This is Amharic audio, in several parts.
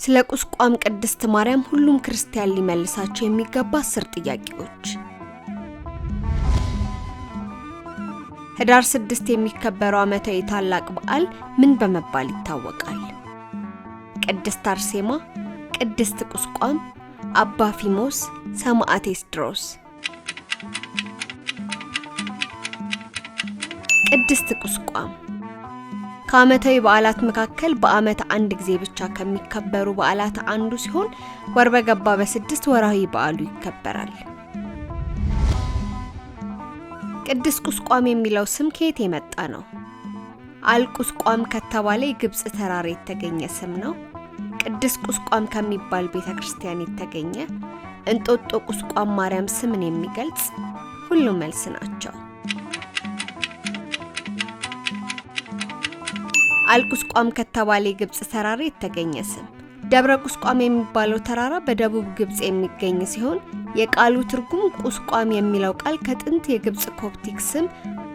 ስለ ቁስቋም ቅድስት ማርያም ሁሉም ክርስቲያን ሊመልሳቸው የሚገባ 10 ጥያቄዎች። ህዳር 6 የሚከበረው ዓመታዊ ታላቅ በዓል ምን በመባል ይታወቃል? ቅድስት አርሴማ፣ ቅድስት ቁስቋም፣ አባ ፊሞስ፣ ሰማዕት ኤስድሮስ። ቅድስት ቁስቋም ከዓመታዊ በዓላት መካከል በዓመት አንድ ጊዜ ብቻ ከሚከበሩ በዓላት አንዱ ሲሆን ወር በገባ በ6 ወርሃዊ በዓሉ ይከበራል። ቅድስት ቁስቋም የሚለው ስም ከየት የመጣ ነው? አልቁስቋም ከተባለ የግብጽ ተራራ የተገኘ ስም ነው። ቅድስት ቁስቋም ከሚባል ቤተክርስቲያን የተገኘ፣ እንጦጦ ቁስቋም ማርያም ስምን የሚገልጽ፣ ሁሉም መልስ ናቸው። አልቁስቋም ከተባለ የግብጽ ተራራ የተገኘ ስም። ደብረ ቁስቋም የሚባለው ተራራ በደቡብ ግብጽ የሚገኝ ሲሆን የቃሉ ትርጉም ቁስቋም የሚለው ቃል ከጥንት የግብጽ ኮፕቲክ ስም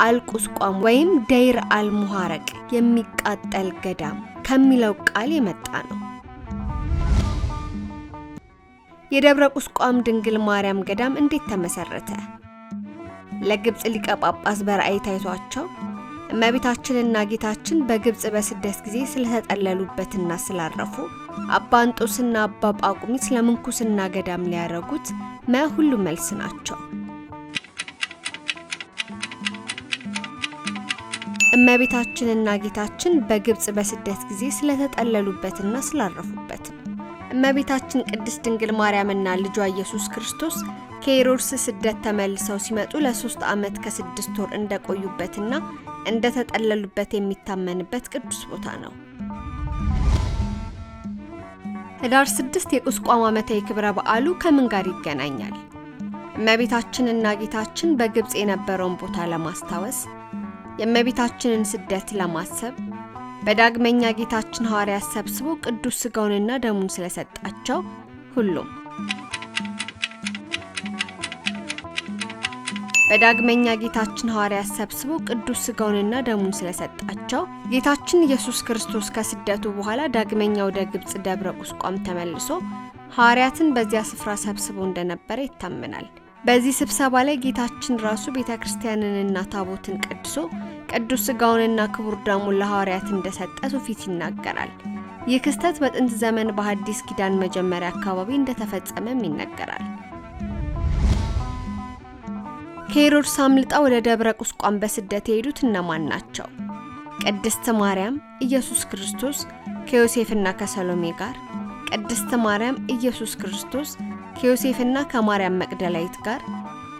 አልቁስቋም ወይም ደይር አልሙሐረቅ የሚቃጠል ገዳም ከሚለው ቃል የመጣ ነው። የደብረ ቁስቋም ድንግል ማርያም ገዳም እንዴት ተመሰረተ? ለግብጽ ሊቀ ጳጳስ በራእይ ታይቷቸው እመቤታችንና ጌታችን በግብጽ በስደት ጊዜ ስለተጠለሉበትና ስላረፉ አባ እንጦስና አባ ጳቁሚስ ለምንኩስና ገዳም ሊያረጉት ሁሉ መልስ ናቸው። እመቤታችንና ጌታችን በግብጽ በስደት ጊዜ ስለተጠለሉበትና ስላረፉበት እመቤታችን ቅድስት ድንግል ማርያምና ልጇ ኢየሱስ ክርስቶስ ከሄሮድስ ስደት ተመልሰው ሲመጡ ለ3 ዓመት ከ6 ወር እንደቆዩበትና እንደተጠለሉበት የሚታመንበት ቅዱስ ቦታ ነው። ህዳር 6 የቁስቋም ዓመታዊ ክብረ በዓሉ ከምን ጋር ይገናኛል? እመቤታችንና ጌታችን በግብጽ የነበረውን ቦታ ለማስታወስ፣ የእመቤታችንን ስደት ለማሰብ፣ በዳግመኛ ጌታችን ሐዋርያት ሰብስቦ ቅዱስ ሥጋውንና ደሙን ስለሰጣቸው፣ ሁሉም። በዳግመኛ ጌታችን ሐዋርያት ሰብስቦ ቅዱስ ሥጋውንና ደሙን ስለሰጣቸው፣ ጌታችን ኢየሱስ ክርስቶስ ከስደቱ በኋላ ዳግመኛ ወደ ግብጽ ደብረ ቁስቋም ተመልሶ ሐዋርያትን በዚያ ስፍራ ሰብስቦ እንደነበረ ይታመናል። በዚህ ስብሰባ ላይ ጌታችን ራሱ ቤተክርስቲያንንና ታቦትን ቀድሶ ቅዱስ ሥጋውንና ክቡር ደሙን ለሐዋርያት እንደሰጠ ትውፊት ይናገራል። ይህ ክስተት በጥንት ዘመን በሐዲስ ኪዳን መጀመሪያ አካባቢ እንደተፈጸመም ይነገራል። ከሄሮድስ አምልጠው ወደ ደብረ ቁስቋም በስደት የሄዱት እነማን ናቸው? ቅድስት ማርያም ኢየሱስ ክርስቶስ ከዮሴፍና ከሰሎሜ ጋር፣ ቅድስት ማርያም ኢየሱስ ክርስቶስ ከዮሴፍና ከማርያም መቅደላዊት ጋር፣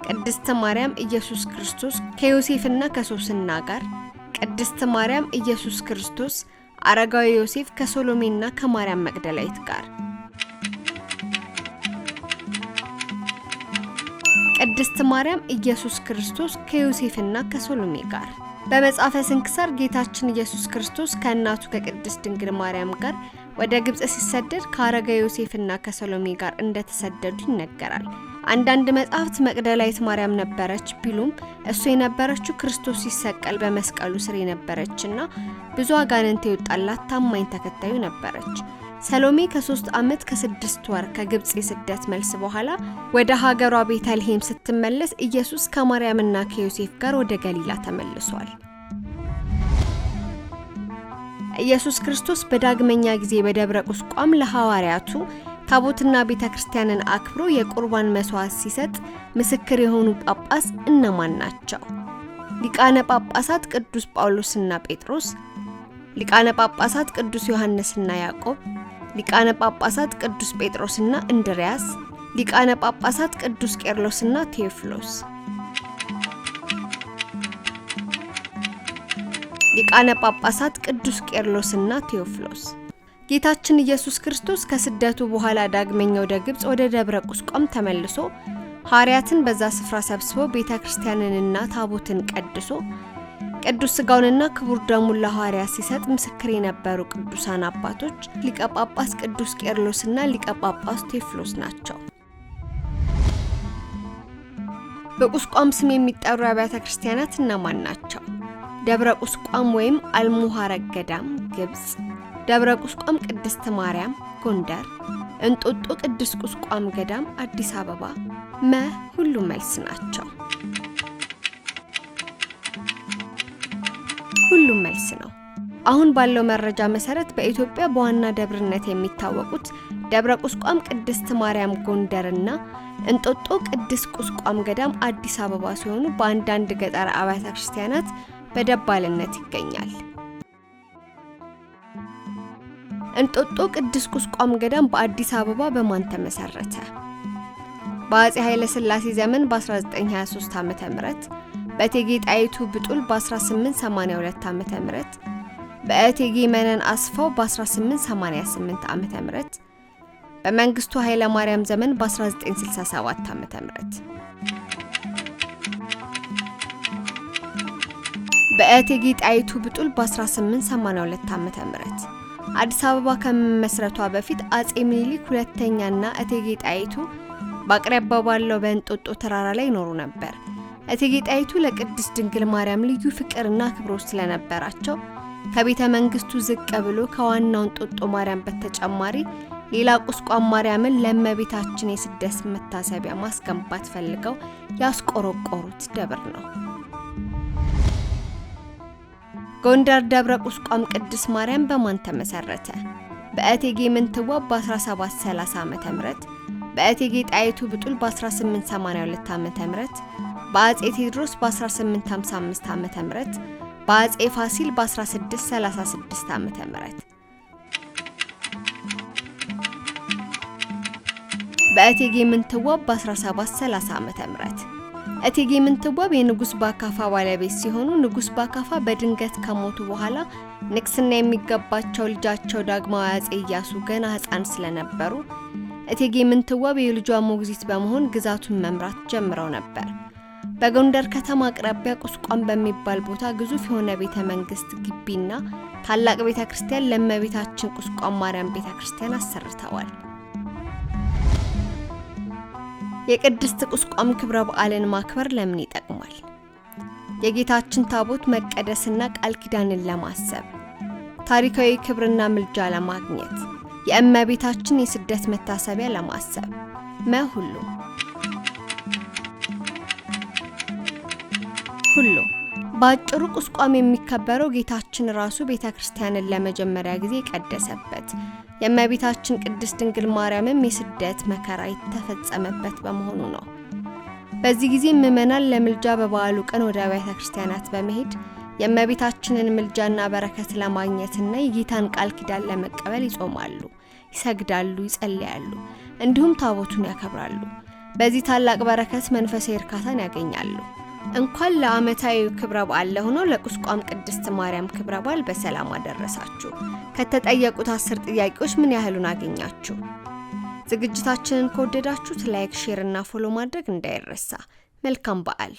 ቅድስት ማርያም ኢየሱስ ክርስቶስ ከዮሴፍና ከሶስና ጋር፣ ቅድስት ማርያም ኢየሱስ ክርስቶስ አረጋዊ ዮሴፍ ከሶሎሜና ከማርያም መቅደላዊት ጋር። ቅድስት ማርያም ኢየሱስ ክርስቶስ ከዮሴፍና ከሶሎሜ ጋር። በመጽሐፈ ስንክሳር ጌታችን ኢየሱስ ክርስቶስ ከእናቱ ከቅድስት ድንግል ማርያም ጋር ወደ ግብጽ ሲሰደድ ከአረጋዊ ዮሴፍና ከሰሎሜ ጋር እንደተሰደዱ ይነገራል። አንዳንድ መጽሐፍት መቅደላዊት ማርያም ነበረች ቢሉም እሱ የነበረችው ክርስቶስ ሲሰቀል በመስቀሉ ስር የነበረችና ብዙ አጋንንት የወጣላት ታማኝ ተከታዩ ነበረች። ሰሎሜ ከ3 ዓመት ከ6 ወር ከግብጽ የስደት መልስ በኋላ ወደ ሀገሯ ቤተልሔም ስትመለስ ኢየሱስ ከማርያምና ከዮሴፍ ጋር ወደ ገሊላ ተመልሷል። ኢየሱስ ክርስቶስ በዳግመኛ ጊዜ በደብረ ቁስቋም ለሐዋርያቱ ታቦትና ቤተክርስቲያንን አክብሮ የቁርባን መስዋዕት ሲሰጥ ምስክር የሆኑ ጳጳስ እነማን ናቸው? ሊቃነ ጳጳሳት ቅዱስ ጳውሎስና ጴጥሮስ፣ ሊቃነ ጳጳሳት ቅዱስ ዮሐንስና ያዕቆብ፣ ሊቃነ ጳጳሳት ቅዱስ ጴጥሮስና እንድርያስ፣ ሊቃነ ጳጳሳት ቅዱስ ቄርሎስና ቴዎፍሎስ። ሊቃነ ጳጳሳት ቅዱስ ቄርሎስና ቴዎፍሎስ። ጌታችን ኢየሱስ ክርስቶስ ከስደቱ በኋላ ዳግመኛ ወደ ግብጽ ወደ ደብረ ቁስቋም ተመልሶ ሐዋርያትን በዛ ስፍራ ሰብስቦ ቤተክርስቲያንንና ታቦትን ቀድሶ ቅዱስ ሥጋውንና ክቡር ደሙን ለሐዋርያት ሲሰጥ ምስክር የነበሩ ቅዱሳን አባቶች ሊቀ ጳጳስ ቅዱስ ቄርሎስና ሊቀ ጳጳስ ቴዎፍሎስ ናቸው። በቁስቋም ስም የሚጠሩ አብያተ ክርስቲያናት እነማን ናቸው? ደብረ ቁስቋም ወይም አልሙሐረግ ገዳም ግብጽ፣ ደብረ ቁስቋም ቅድስት ማርያም ጎንደር፣ እንጦጦ ቅዱስ ቁስቋም ገዳም አዲስ አበባ፣ መ ሁሉም መልስ ናቸው። ሁሉም መልስ ነው። አሁን ባለው መረጃ መሰረት በኢትዮጵያ በዋና ደብርነት የሚታወቁት ደብረ ቁስቋም ቅድስት ማርያም ጎንደርና እንጦጦ ቅድስት ቁስቋም ገዳም አዲስ አበባ ሲሆኑ በአንዳንድ ገጠር አብያተ ክርስቲያናት በደባልነት ይገኛል። እንጦጦ ቅድስት ቁስቋም ገዳም በአዲስ አበባ በማን ተመሰረተ? በአፄ ኃይለ ሥላሴ ዘመን በ1923 ዓ.ም፣ በእቴጌ ጣይቱ ብጡል በ1882 ዓ.ም፣ በእቴጌ መነን አስፋው በ1888 ዓ.ም፣ በመንግስቱ ኃይለ ማርያም ዘመን በ1967 ዓ.ም። በእቴጌ ጣይቱ ብጡል በ1882 ዓ.ም። አዲስ አበባ ከመመስረቷ በፊት አፄ ምኒልክ ሁለተኛና እቴጌ ጣይቱ በአቅራቢያው ባለው በእንጦጦ ተራራ ላይ ይኖሩ ነበር። እቴጌ ጣይቱ ለቅድስት ድንግል ማርያም ልዩ ፍቅርና አክብሮት ስለነበራቸው ከቤተ መንግስቱ ዝቅ ብሎ ከዋናው እንጦጦ ማርያም በተጨማሪ ሌላ ቁስቋም ማርያምን ለእመቤታችን የስደት መታሰቢያ ማስገንባት ፈልገው ያስቆረቆሩት ደብር ነው። ጎንደር ደብረ ቁስቋም ቅድስት ማርያም በማን ተመሰረተ? በእቴጌ ምንትዋብ በ1730 ዓ.ም፣ በእቴጌ ጣይቱ ብጡል በ1882 ዓ.ም፣ በአፄ ቴዎድሮስ በ1855 ዓ.ም፣ በአፄ ፋሲል በ1636 ዓ.ም። በእቴጌ ምንትዋብ በ1730 ዓ.ም። እቴጌ ምንትዋብ የንጉስ ባካፋ ባለቤት ሲሆኑ ንጉስ ባካፋ በድንገት ከሞቱ በኋላ ንግስና የሚገባቸው ልጃቸው ዳግማዊ አፄ ኢያሱ ገና ሕፃን ስለነበሩ እቴጌ ምንትዋብ የልጇ ሞግዚት በመሆን ግዛቱን መምራት ጀምረው ነበር። በጎንደር ከተማ አቅራቢያ ቁስቋም በሚባል ቦታ ግዙፍ የሆነ ቤተ መንግስት ግቢና ታላቅ ቤተ ክርስቲያን ለእመቤታችን ቁስቋም ማርያም ቤተ ክርስቲያን አሰርተዋል። የቅድስት ቁስቋም ክብረ በዓልን ማክበር ለምን ይጠቅማል? የጌታችን ታቦት መቀደስና ቃል ኪዳንን ለማሰብ፣ ታሪካዊ ክብርና ምልጃ ለማግኘት፣ የእመቤታችን የስደት መታሰቢያ ለማሰብ። መ ሁሉ ሁሉ። በአጭሩ ቁስቋም የሚከበረው ጌታችን ራሱ ቤተ ክርስቲያንን ለመጀመሪያ ጊዜ የቀደሰበት፣ የእመቤታችን ቅድስት ድንግል ማርያምም የስደት መከራ የተፈጸመበት በመሆኑ ነው። በዚህ ጊዜ ምዕመናን ለምልጃ በበዓሉ ቀን ወደ አብያተ ክርስቲያናት በመሄድ የእመቤታችንን ምልጃና በረከት ለማግኘትና የጌታን ቃል ኪዳን ለመቀበል ይጾማሉ፣ ይሰግዳሉ፣ ይጸልያሉ፣ እንዲሁም ታቦቱን ያከብራሉ። በዚህ ታላቅ በረከት መንፈሳዊ እርካታን ያገኛሉ። እንኳን ለዓመታዊ ክብረ በዓል ለሆነው ለቁስቋም ቅድስት ማርያም ክብረ በዓል በሰላም አደረሳችሁ። ከተጠየቁት 10 ጥያቄዎች ምን ያህሉን አገኛችሁ? ዝግጅታችንን ከወደዳችሁት like፣ share እና follow ማድረግ እንዳይረሳ። መልካም በዓል።